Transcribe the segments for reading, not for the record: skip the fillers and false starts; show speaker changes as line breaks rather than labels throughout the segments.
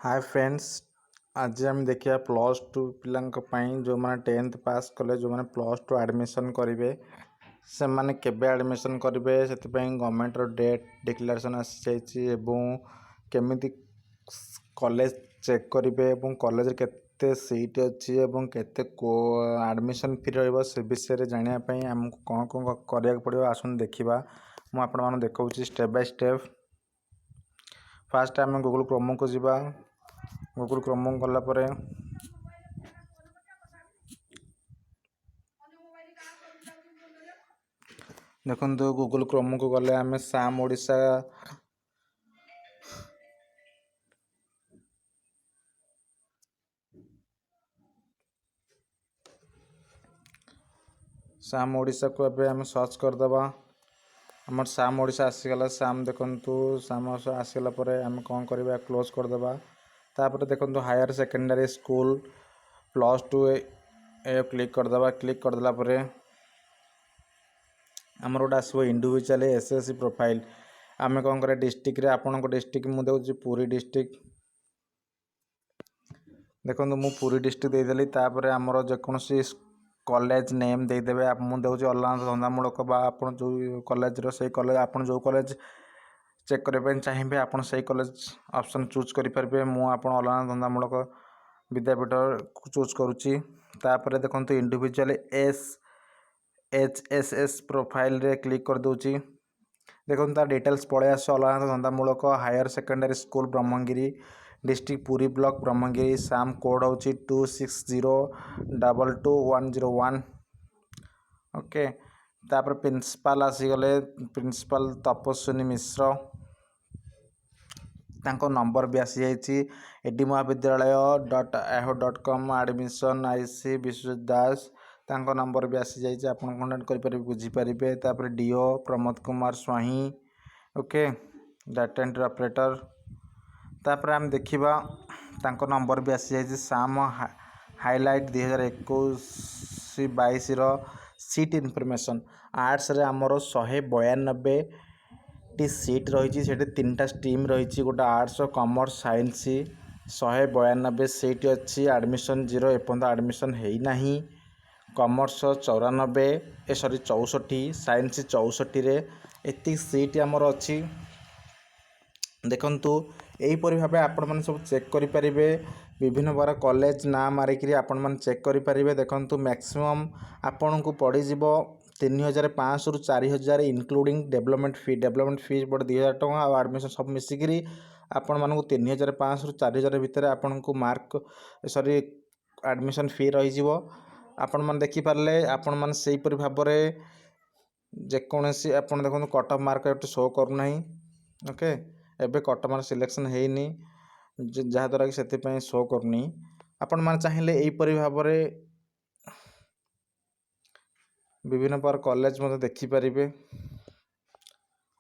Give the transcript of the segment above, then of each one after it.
ହାଏ friends, ଆଜି ଆମେ ଦେଖିବା +2 ପିଲାଙ୍କ ପାଇଁ, ଯେଉଁମାନେ 10th pass କଲେ, ଯେଉଁମାନେ +2 ଆଡ଼ମିସନ୍ କରିବେ, ସେମାନେ କେବେ ଆଡ଼ମିସନ୍ କରିବେ। ସେଥିପାଇଁ ଗଭର୍ଣ୍ଣମେଣ୍ଟର ଡେଟ୍ ଡିକ୍ଲାରେସନ୍ ଆସିଯାଇଛି ଏବଂ କେମିତି କଲେଜ ଚେକ୍ କରିବେ ଏବଂ କଲେଜରେ କେତେ ସିଟ୍ ଅଛି ଏବଂ କେତେ ଆଡ଼ମିସନ୍ ଫି ରହିବ, ସେ ବିଷୟରେ ଜାଣିବା ପାଇଁ ଆମକୁ କ'ଣ କ'ଣ କରିବାକୁ ପଡ଼ିବ, ଆସନ୍ତୁ ଦେଖିବା। ମୁଁ ଆପଣମାନଙ୍କୁ ଦେଖାଉଛି ଷ୍ଟେପ୍ ବାଇ ଷ୍ଟେପ୍। ଫାଷ୍ଟ ଆମେ ଗୁଗୁଲ୍ କ୍ରୋମକୁ ଯିବା। ଗୁଗୁଲ୍ କ୍ରୋମକୁ ଗଲା ପରେ ଦେଖନ୍ତୁ, ଗୁଗୁଲ୍ କ୍ରୋମକୁ ଗଲେ ଆମେ ସାମ୍ ଓଡ଼ିଶା, ସାମ୍ ଓଡ଼ିଶାକୁ ଏବେ ଆମେ ସର୍ଚ୍ଚ କରିଦେବା। ଆମର ସାମ୍ ଓଡ଼ିଶା ଆସିଗଲା। ସାମ୍ ଦେଖନ୍ତୁ, ସାମ୍ ଆସିଗଲା ପରେ ଆମେ କ'ଣ କରିବା? କ୍ଲୋଜ୍ କରିଦେବା। ତାପରେ ଦେଖନ୍ତୁ, ହାୟର ସେକେଣ୍ଡାରୀ ସ୍କୁଲ +2 ଏ କ୍ଲିକ୍ କରିଦେବା। କ୍ଲିକ୍ କରିଦେଲା ପରେ ଆମର ଗୋଟେ ଆସିବ individually S S C profile. ଆମେ କ'ଣ କରିବା? ଡିଷ୍ଟ୍ରିକ୍ଟରେ ଆପଣଙ୍କ ଡିଷ୍ଟ୍ରିକ୍ଟ, ମୁଁ ଦେଉଛି ପୁରୀ ଡିଷ୍ଟ୍ରିକ୍ଟ। ଦେଖନ୍ତୁ, ମୁଁ ପୁରୀ ଡିଷ୍ଟ୍ରିକ୍ଟ ଦେଇଦେଲି। ତାପରେ ଆମର ଯେକୌଣସି କଲେଜ ନେମ୍ ଦେଇଦେବେ। ମୁଁ ଦେଉଛି ଅଲାରନାଥ ଧନ୍ଦାମୂଳକ ବା ଆପଣ ଯେଉଁ କଲେଜର ସେଇ କଲେଜ, ଆପଣ ଯେଉଁ କଲେଜ ଚେକ୍ କରିବା ପାଇଁ ଚାହିଁବେ, ଆପଣ ସେଇ କଲେଜ ଅପସନ୍ ଚୁଜ୍ କରିପାରିବେ। ମୁଁ ଆପଣ ଅଲାରନାଥ ଧନ୍ଦାମୂଳକ ବିଦ୍ୟାପୀଠ ଚୁଜ୍ କରୁଛି। ତାପରେ ଦେଖନ୍ତୁ, individually S H S S ପ୍ରୋଫାଇଲ୍ରେ କ୍ଲିକ୍ କରିଦେଉଛି। ଦେଖନ୍ତୁ, ତା ଡିଟେଲ୍ସ ପଳେଇ ଆସିବ। ଅଲାରନାଥ ଧନ୍ଦାମୂଳକ higher secondary school, Brahmagiri district, Puri block, Brahmagiri. SAM code ହେଉଛି 26022101। ଓକେ, ତାପରେ ପ୍ରିନ୍ସିପାଲ୍ ଆସିଗଲେ, ପ୍ରିନ୍ସିପାଲ୍ ତପସ୍ୱିନୀ ମିଶ୍ର। ତାଙ୍କ ନମ୍ବର ବି ଆସିଯାଇଛି। ଏଡି ମହାବିଦ୍ୟାଳୟ.yahoo.com। ଆଡ଼ମିସନ୍ ଆଇସି ବିଶ୍ୱଜିତ ଦାସ, ତାଙ୍କ ନମ୍ବର ବି ଆସିଯାଇଛି। ଆପଣ କଣ୍ଟାକ୍ଟ କରିପାରିବେ, ବୁଝିପାରିବେ। ତାପରେ DO Pramod Kumar Swain, okay, data entry operator. ତାପରେ ଆମେ ଦେଖିବା, ତାଙ୍କ ନମ୍ବର ବି ଆସିଯାଇଛି। ସାମ୍ ହାଇଲାଇଟ୍ 2021-22ର ସିଟ୍ ଇନଫର୍ମେସନ୍। ଆର୍ଟ୍ସରେ ଆମର 192ଟି ସିଟ୍ ରହିଛି। ସେଠି ତିନିଟା ଷ୍ଟ୍ରିମ୍ ରହିଛି, ଗୋଟେ ଆର୍ଟ୍ସ, କମର୍ସ, ସାଇନ୍ସ। 192 ସିଟ୍ ଅଛି। ଆଡ଼ମିସନ୍ ଜିରୋ, ଏପର୍ଯ୍ୟନ୍ତ ଆଡ଼ମିସନ୍ ହେଇନାହିଁ। କମର୍ସ 94, ଏ ସରି, 64, ସାଇନ୍ସ 64ରେ ଏତିକି ସିଟ୍ ଆମର ଅଛି। ଦେଖନ୍ତୁ, ଏହିପରି ଭାବେ ଆପଣମାନେ ସବୁ ଚେକ୍ କରିପାରିବେ। ବିଭିନ୍ନ ପ୍ରକାର କଲେଜ ନାଁ ମାରିକିରି ଆପଣମାନେ ଚେକ୍ କରିପାରିବେ। ଦେଖନ୍ତୁ, ମ୍ୟାକ୍ସିମମ୍ ଆପଣଙ୍କୁ ପଡ଼ିଯିବ 3500ରୁ 4000, including development fee. Development fee ପଡ଼େ 2000 ଟଙ୍କା ଆଉ ଆଡ଼ମିସନ୍ ସବୁ ମିଶିକିରି ଆପଣମାନଙ୍କୁ 3500ରୁ 4000 ଭିତରେ ଆପଣଙ୍କୁ ମାର୍କ, ସରି, ଆଡ଼ମିସନ୍ ଫି ରହିଯିବ। ଆପଣମାନେ ଦେଖିପାରିଲେ, ଆପଣମାନେ ସେହିପରି ଭାବରେ ଯେକୌଣସି, ଆପଣ ଦେଖନ୍ତୁ, କଟ୍ ଅଫ୍ ମାର୍କ ଏଠି ଶୋ କରୁନାହିଁ। ଓକେ, ଏବେ କଟ୍ ଅଫ୍ ମାର୍କ ସିଲେକ୍ସନ୍ ହେଇନି, ଯାହାଦ୍ୱାରା କି ସେଥିପାଇଁ ଶୋ କରୁନି। ଆପଣମାନେ ଚାହିଁଲେ ଏହିପରି ଭାବରେ ବିଭିନ୍ନ ପ୍ରକାର କଲେଜ ମଧ୍ୟ ଦେଖିପାରିବେ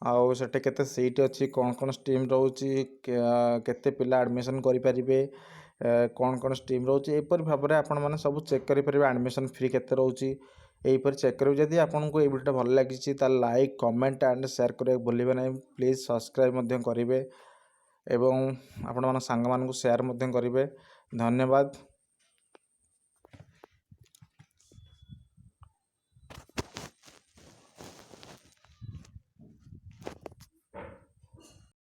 ଆଉ ସେଠି କେତେ ସିଟ୍ ଅଛି, କ'ଣ କ'ଣ ଷ୍ଟ୍ରିମ୍ ରହୁଛି, କେତେ ପିଲା ଆଡ଼ମିସନ୍ କରିପାରିବେ, କ'ଣ କ'ଣ ଷ୍ଟ୍ରିମ୍ ରହୁଛି, ଏହିପରି ଭାବରେ ଆପଣମାନେ ସବୁ ଚେକ୍ କରିପାରିବେ। ଆଡ଼ମିସନ୍ ଫି କେତେ ରହୁଛି, ଏହିପରି ଚେକ୍ କରିବେ। ଯଦି ଆପଣଙ୍କୁ ଏଇ ଭିଡ଼ିଓଟା ଭଲ ଲାଗିଛି, ତାହେଲେ ଲାଇକ୍, କମେଣ୍ଟ ଆଣ୍ଡ ସେୟାର କରିବାକୁ ଭୁଲିବେ ନାହିଁ। ପ୍ଲିଜ୍ ସବସ୍କ୍ରାଇବ୍ ମଧ୍ୟ କରିବେ ଏବଂ ଆପଣମାନଙ୍କ ସାଙ୍ଗମାନଙ୍କୁ ସେୟାର ମଧ୍ୟ କରିବେ। ଧନ୍ୟବାଦ।